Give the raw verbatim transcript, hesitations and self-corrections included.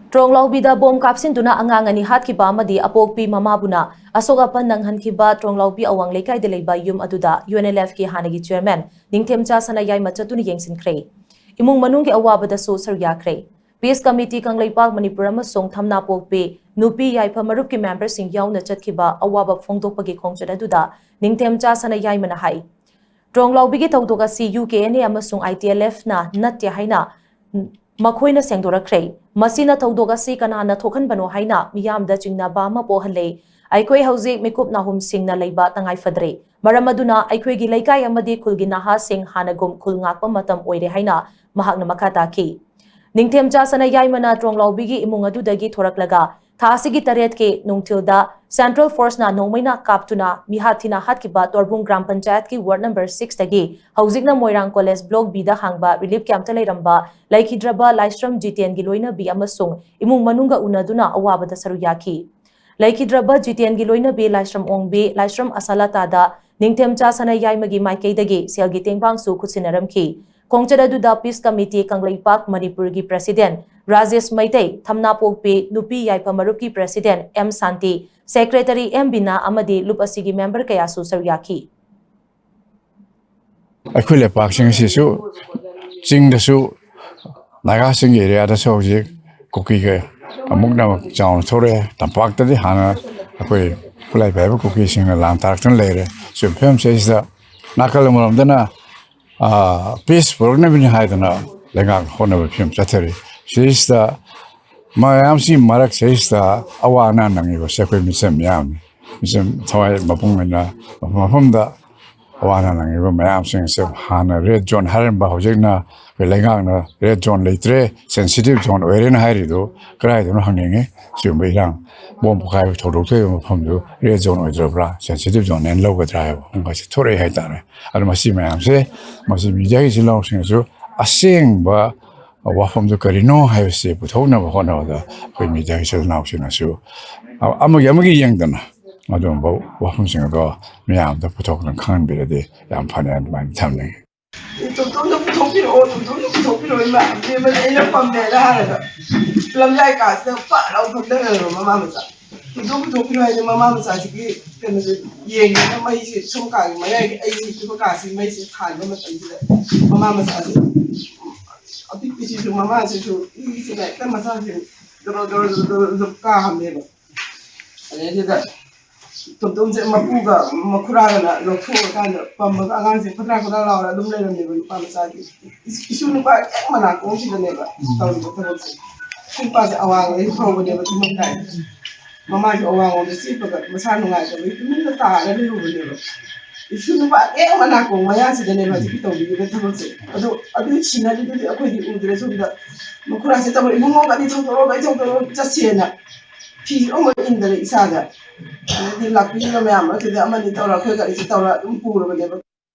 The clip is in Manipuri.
ꯇ꯭ꯔꯣꯡꯂꯥꯎꯕꯤꯗ ꯕꯣꯝ ꯀꯥꯞꯁꯤꯟꯗꯨꯅ ꯑꯉꯥꯡ ꯑꯅꯤ ꯍꯥꯠꯈꯤꯕ ꯑꯃꯗꯤ ꯑꯄꯣꯛꯄꯤ ꯃꯃꯥꯕꯨꯅ ꯑꯁꯣꯛ ꯑꯄꯟ ꯅꯪꯍꯟꯈꯤꯕ ꯇ꯭ꯔꯣꯡꯂꯥꯎꯕꯤ ꯑꯋꯥꯡ ꯂꯩꯀꯥꯏꯗ ꯂꯩꯕ ꯌꯨꯝ ꯑꯗꯨꯗ UNLFꯀꯤ ꯍꯥꯟꯅꯒꯤ chairman ꯅꯤꯡꯊꯦꯝꯆꯥ ꯁꯅꯥꯌꯥꯏꯃ ꯆꯠꯇꯨꯅ ꯌꯦꯡꯁꯤꯟꯈ꯭ꯔꯦ꯫ ꯏꯃꯨꯡ ꯃꯅꯨꯡꯒꯤ ꯑꯋꯥꯕꯗꯁꯨ ꯁꯔꯨꯛ ꯌꯥꯈ꯭ꯔꯦ꯫ Peace Committee ꯀꯪꯂꯩꯄꯥꯛ ꯃꯅꯤꯄꯨꯔ ꯑꯃꯁꯨꯡ ꯊꯝꯅꯥꯄꯣꯛꯄꯤ ꯅꯨꯄꯤ ꯌꯥꯏꯐ ꯃꯔꯨꯞꯀꯤ memberꯁꯤꯡ ꯌꯥꯎꯅ ꯆꯠꯈꯤꯕ ꯑꯋꯥꯕ ꯐꯣꯡꯗꯣꯛꯄꯒꯤ ꯈꯣꯡꯆꯠ ꯑꯗꯨꯗ ꯅꯤꯡꯊꯦꯝꯆꯥ ꯁꯅꯥꯌꯥꯏꯃꯅ ꯍꯥꯏ, ꯇ꯭ꯔꯣꯡꯂꯥꯎꯕꯤꯒꯤ ꯊꯧꯗꯣꯛ ꯑꯁꯤ UKNA ꯑꯃꯁꯨꯡ ITLFꯅ ꯅꯠꯇꯦ ꯍꯥꯏꯅ ꯃꯈꯣꯏꯅ ꯁꯦꯡꯗꯣꯔꯛꯈ꯭ꯔꯦ꯫ ꯃꯁꯤꯅ ꯊꯧꯗꯣꯛ ꯑꯁꯤ ꯀꯅꯥꯅ ꯊꯣꯛꯍꯟꯕꯅꯣ ꯍꯥꯏꯅ ꯃꯤꯌꯥꯝꯗ ꯆꯤꯡꯅꯕ ꯑꯃ ꯄꯣꯛꯍꯜꯂꯦ꯫ ꯑꯩꯈꯣꯏ ꯍꯧꯖꯤꯛ ꯃꯤꯀꯨꯞ ꯅꯥꯍꯨꯝ ꯁꯤꯡꯅ ꯂꯩꯕ ꯇꯉꯥꯏ ꯐꯗ꯭ꯔꯦ꯫ ꯃꯔꯝ ꯑꯗꯨꯅ ꯑꯩꯈꯣꯏꯒꯤ ꯂꯩꯀꯥꯏ ꯑꯃꯗꯤ ꯈꯨꯜꯒꯤ ꯅꯍꯥꯁꯤꯡ ꯍꯥꯟꯅꯒꯨꯝ ꯈꯨꯜ ꯉꯥꯛꯄ ꯃꯇꯝ ꯑꯣꯏꯔꯦ ꯍꯥꯏꯅ ꯃꯍꯥꯛꯅ ꯃꯈꯥ ꯇꯥꯈꯤ꯫ ꯅꯤꯡꯊꯦꯝꯆꯥ ꯁꯅꯥꯌꯥꯏꯃꯅ ꯇ꯭ꯔꯣꯡꯂꯥꯎꯕꯤꯒꯤ ꯏꯃꯨꯡ ꯑꯗꯨꯗꯒꯤ ꯊꯣꯔꯛꯂꯒ ꯊꯥ ꯑꯁꯤꯒꯤ ꯇꯔꯦꯠꯀꯤ ꯅꯨꯡꯊꯤꯜꯗ Central Forceꯅ ꯅꯣꯡꯃꯩꯅ ꯀꯥꯞꯇꯨꯅ ꯃꯤꯍꯥꯠ ꯊꯤꯅ ꯍꯥꯠꯈꯤꯕ ꯇꯣꯔꯕꯨꯡ ꯒ꯭ꯔꯥꯝ ꯄꯟꯆꯥꯌꯠꯀꯤ ward number sixꯇꯒꯤ ꯍꯧꯖꯤꯛꯅ ꯃꯣꯏꯔꯥꯡ college block Bꯗ ꯍꯥꯡꯕ relief campꯇ ꯂꯩꯔꯝꯕ ꯂꯩꯈꯤꯗ꯭ꯔꯕ ꯂꯥꯏꯁ꯭ꯔꯝ ꯖꯤꯇꯦꯟꯒꯤ ꯂꯣꯏꯅꯕꯤ ꯑꯃꯁꯨꯡ ꯏꯃꯨꯡ ꯃꯅꯨꯡꯒ ꯎꯅꯗꯨꯅ ꯑꯋꯥꯕꯗ ꯁꯔꯨꯛ ꯌꯥꯈꯤ꯫ ꯂꯩꯈꯤꯗ꯭ꯔꯕ ꯖꯤꯇꯦꯟꯒꯤ ꯂꯣꯏꯅꯕꯤ ꯂꯥꯏꯁ꯭ꯔꯝ ꯑꯣꯡꯕꯤ, ꯂꯥꯏꯁ꯭ꯔꯝ ꯑꯁꯥꯂꯥꯇꯥꯗ ꯅꯤꯡꯊꯦꯝꯆꯥ ꯁꯅꯥꯌꯥꯏꯃꯒꯤ ꯃꯥꯏꯀꯩꯗꯒꯤ ꯁꯦꯜꯒꯤ ꯇꯦꯡꯕꯥꯡꯁꯨ ꯈꯨꯠꯁꯤꯟꯅꯔꯝꯈꯤ꯫ ꯈꯣꯡꯆꯠ ꯑꯗꯨꯗ Peace Committee ꯀꯪꯂꯩꯄꯥꯛ ꯃꯅꯤꯄꯨꯔꯒꯤ president ꯔꯥꯖꯦꯁ ꯃꯩꯇꯩ, ꯊꯝꯅꯥꯄꯣꯛꯄꯤ ꯅꯨꯄꯤ ꯌꯥꯏꯐ ꯃꯔꯨꯞꯀꯤ president ꯑꯦꯝ ꯁꯥꯟꯇꯤ, secretary ꯑꯦꯝ ꯕꯤꯅꯥ ꯑꯃꯗꯤ ꯂꯨꯞ ꯑꯁꯤꯒꯤ member ꯀꯌꯥꯁꯨ ꯁꯔꯨꯛ ꯌꯥꯈꯤ꯫ ꯑꯩꯈꯣꯏ ꯂꯩꯄꯥꯛꯁꯤꯡ ꯑꯁꯤꯁꯨ ꯆꯤꯡꯗꯁꯨ, ꯅꯥꯒꯥꯁꯤꯡꯒꯤ areaꯗꯁꯨ ꯍꯧꯖꯤꯛ ꯀꯨꯀꯤꯒ ꯑꯃꯨꯛꯅ ꯆꯥꯎꯅ ꯊꯣꯔꯛꯑꯦ꯫ ꯇꯝꯄꯥꯛꯇꯗꯤ ꯍꯥꯟꯅ ꯑꯩꯈꯣꯏ ꯈꯨꯠꯂꯥꯏ ꯄꯥꯏꯕ ꯀꯨꯀꯤꯁꯤꯡꯅ ꯂꯥꯟ ꯇꯥꯔꯛꯇꯨꯅ ꯂꯩꯔꯦ꯫ ꯁꯤ ꯐꯤꯕꯝꯁꯤꯗꯩꯁꯤꯗ ꯅꯥꯀꯜ ꯑꯃꯔꯣꯝꯗꯅ, ꯑꯥ, peace ꯄꯨꯔꯛꯅꯕꯅꯤ ꯍꯥꯏꯗꯅ ꯂꯩꯉꯥꯛ ꯍꯣꯠꯅꯕ ꯐꯤꯕꯝ ꯆꯠꯊꯔꯤ꯫ ꯁꯤꯗꯩꯁꯤꯗ ꯃꯌꯥꯝꯁꯤ ꯃꯔꯛꯁꯤꯗꯩꯁꯤꯗ ꯑꯋꯥ ꯑꯅꯥ ꯅꯪꯉꯤꯕꯁꯦ ꯑꯩꯈꯣꯏ ꯃꯤꯆꯝ ꯃꯤꯌꯥꯝꯅꯤ꯫ ꯃꯤꯆꯝ ꯊꯋꯥꯏ ꯃꯄꯨꯡ ꯑꯣꯏꯅ ꯃꯐꯝ ꯃꯐꯝꯗ ꯑꯋꯥ ꯑꯅꯥ ꯅꯪꯉꯤꯕ ꯃꯌꯥꯝꯁꯤꯡ ꯑꯁꯦ ꯍꯥꯟꯅ red zone ꯍꯥꯏꯔꯝꯕ ꯍꯧꯖꯤꯛꯅ ꯑꯩꯈꯣꯏ ꯂꯩꯉꯥꯛꯅ red zone ꯂꯩꯇ꯭ꯔꯦ, sensitive zone ꯑꯣꯏꯔꯦꯅ ꯍꯥꯏꯔꯤꯗꯨ ꯀꯗꯥꯏꯗꯅꯣ ꯍꯪꯅꯤꯡꯉꯤ꯫ ꯁꯤꯒꯨꯝꯕ ꯏꯔꯥꯡ ꯕꯣꯝ ꯄꯣꯈꯥꯏꯕ ꯊꯧꯗꯣꯛ ꯊꯣꯛꯏꯕ ꯃꯐꯝꯗꯨ red zone ꯑꯣꯏꯗ꯭ꯔꯕ꯭ꯔꯥ, sensitive zone ꯍꯥꯏꯅ ꯂꯧꯒꯗ꯭ꯔꯥ ꯍꯥꯏꯕ ꯋꯥꯐꯝ ꯈꯔꯁꯤ ꯊꯣꯔꯛꯏ ꯍꯥꯏꯇꯥꯔꯦ꯫ ꯑꯗꯨ ꯃꯁꯤ ꯃꯌꯥꯝꯁꯦ, ꯃꯁꯤ mediaꯒꯤ ꯏꯆꯤꯜ ꯏꯅꯥꯎꯁꯤꯡꯅꯁꯨ ꯑꯁꯦꯡꯕ ꯋꯥꯐꯝꯗꯨ ꯀꯔꯤꯅꯣ ꯍꯥꯏꯕꯁꯤ ꯄꯨꯊꯣꯛꯅꯕ ꯍꯣꯠꯅꯕꯗ ꯑꯩꯈꯣꯏ mediaꯒꯤ ꯏꯆꯤꯜ ꯏꯅꯥꯎꯁꯤꯡꯅꯁꯨ ꯑꯃꯒꯤ ꯑꯃꯒꯤ ꯌꯦꯡꯗꯅ ꯑꯗꯨꯒꯨꯝꯕ ꯋꯥꯐꯝꯁꯤꯡ ꯑꯗꯣ ꯃꯤꯌꯥꯝꯗ ꯄꯨꯊꯣꯛꯇꯨꯅ ꯈꯪꯍꯟꯕꯤꯔꯗꯤ ꯌꯥꯝ ꯐꯅꯤ ꯑꯗꯨꯃꯥꯏꯅ ꯊꯝꯅꯤꯡꯉꯤ꯫ "ꯇꯣꯝꯇꯣꯝꯗꯣ ꯄꯨꯊꯣꯛꯄꯤꯔꯛꯑꯣ, ꯇꯣꯝꯇꯣꯝꯗꯣ ꯄꯨꯊꯣꯛꯄꯤꯔꯛꯑꯣ ꯏꯃꯥ, ꯏꯕꯦꯝꯃꯅꯦ ꯑꯩꯅ ꯄꯝꯃꯦꯅ" ꯍꯥꯏꯔꯒ ꯂꯝꯌꯥꯏ ꯀꯥꯁꯤꯗ ꯄꯥꯛ ꯂꯥꯎ ꯐꯝꯊꯈ꯭ꯔꯕ ꯃꯃꯥ ꯃꯆꯥ꯫ "ꯇꯣꯝꯇꯣꯝ ꯄꯨꯊꯣꯛꯄꯤꯔꯛꯑꯣ" ꯍꯥꯏꯗꯤ ꯃꯃꯥ ꯃꯆꯥꯁꯤꯒꯤ ꯀꯩꯅꯣꯁꯦ ꯌꯦꯡꯗꯅ ꯃꯩꯁꯦ ꯁꯣꯝ ꯀꯥꯒꯤ ꯃꯌꯥꯏꯒꯤ ꯑꯩꯒꯤ ꯍꯤꯞꯄꯤꯕ ꯀꯥꯁꯤ ꯃꯩꯁꯦ ꯊꯥꯟꯕ ꯃꯇꯝꯁꯤꯗ ꯃꯃꯥ ꯃꯆꯥꯁꯦ ꯑꯄꯤꯛꯄꯤꯁꯤꯁꯨ ꯃꯃꯥꯁꯤꯁꯨ ꯏꯁꯤꯅ ꯍꯦꯛꯇ ꯃꯆꯥꯁꯦ ꯖꯣꯔꯣ ꯖꯣꯔꯣ ꯖꯣꯔꯣ ꯖꯣꯔꯣ ꯖꯣꯔꯣ ꯀꯥꯝꯃꯦꯕ꯫ ꯑꯗꯩꯗꯨꯗ ꯇꯣꯝꯇꯣꯝꯁꯦ ꯃꯄꯨꯒ ꯃꯈꯨꯔꯥꯒꯅ ꯂꯧꯊꯣꯛꯑꯀꯥꯟꯗ ꯄꯝꯃꯒ ꯑꯉꯥꯡꯁꯦ ꯐꯗ꯭ꯔꯥ ꯐꯗ꯭ꯔꯥ ꯂꯥꯎꯔ ꯑꯗꯨꯝ ꯂꯩꯔꯝꯃꯦꯕ ꯅꯨꯄꯥ ꯃꯆꯥꯗꯤ꯫ ꯏꯁ-, ꯏꯁꯨ ꯅꯨꯄꯥ ꯍꯦꯛ ꯃꯅꯥꯀꯣꯡꯁꯤꯗꯅꯦꯕ ꯇꯧꯔꯤꯕ ꯊꯕꯛꯁꯦ꯫ ꯏꯁꯨ ꯅꯨꯄꯥꯁꯦ ꯑꯋꯥꯡꯂꯣꯝꯗꯒꯤ ꯍꯧꯕꯅꯦꯕ ꯊꯕꯛ ꯇꯥꯏ꯫ ꯃꯃꯥꯁꯦ ꯑꯋꯥꯡꯂꯣꯝꯗ ꯆꯦꯞꯄꯒ ꯃꯁꯥ ꯅꯨꯡꯉꯥꯏꯇꯕꯒꯤ ꯇꯨꯃꯤꯟꯅ ꯇꯥꯔꯒ ꯂꯩꯍꯧꯕꯅꯦꯕ꯫ ꯏꯁꯨ ꯅꯨꯄꯥ ꯍꯦꯛ ꯃꯅꯥꯀꯣꯡ ꯃꯌꯥꯁꯤꯗꯅꯦꯕ ꯍꯧꯖꯤꯛꯀꯤ ꯇꯧꯕꯤꯔꯤꯕ ꯊꯕꯛꯁꯦ꯫ ꯑꯗꯣ ꯑꯗꯨꯒꯤ ꯁꯤꯅꯔꯤꯗꯨꯗꯤ ꯑꯩꯈꯣꯏꯗꯤ ꯎꯗ꯭ꯔꯦ꯫ ꯁꯣꯝꯗ ꯃꯈꯨꯔꯥꯁꯦ ꯇꯧꯔ, "ꯏꯕꯨꯡꯉꯣ ꯒꯥꯔꯤ ꯊꯧꯗꯣꯔꯛꯑꯣ, ꯒꯥꯔꯤ ꯊꯧꯗꯣꯔꯛꯑꯣ, ꯆꯠꯁꯦꯅ" ꯐꯤꯁꯨ ꯑꯃꯨꯛ ꯏꯟꯗꯅ ꯏꯁꯥꯗ꯫ ꯑꯗꯩꯗꯤ ꯂꯥꯛꯄꯤꯔꯤꯕ ꯃꯌꯥꯝ ꯃꯔꯛꯇꯨꯗ ꯑꯃꯅꯤ ꯇꯧꯔ ꯑꯩꯈꯣꯏ ꯒꯥꯔꯤꯁꯦ ꯇꯧꯔ ꯑꯗꯨꯝ ꯄꯨꯔꯕꯅꯦꯕ꯫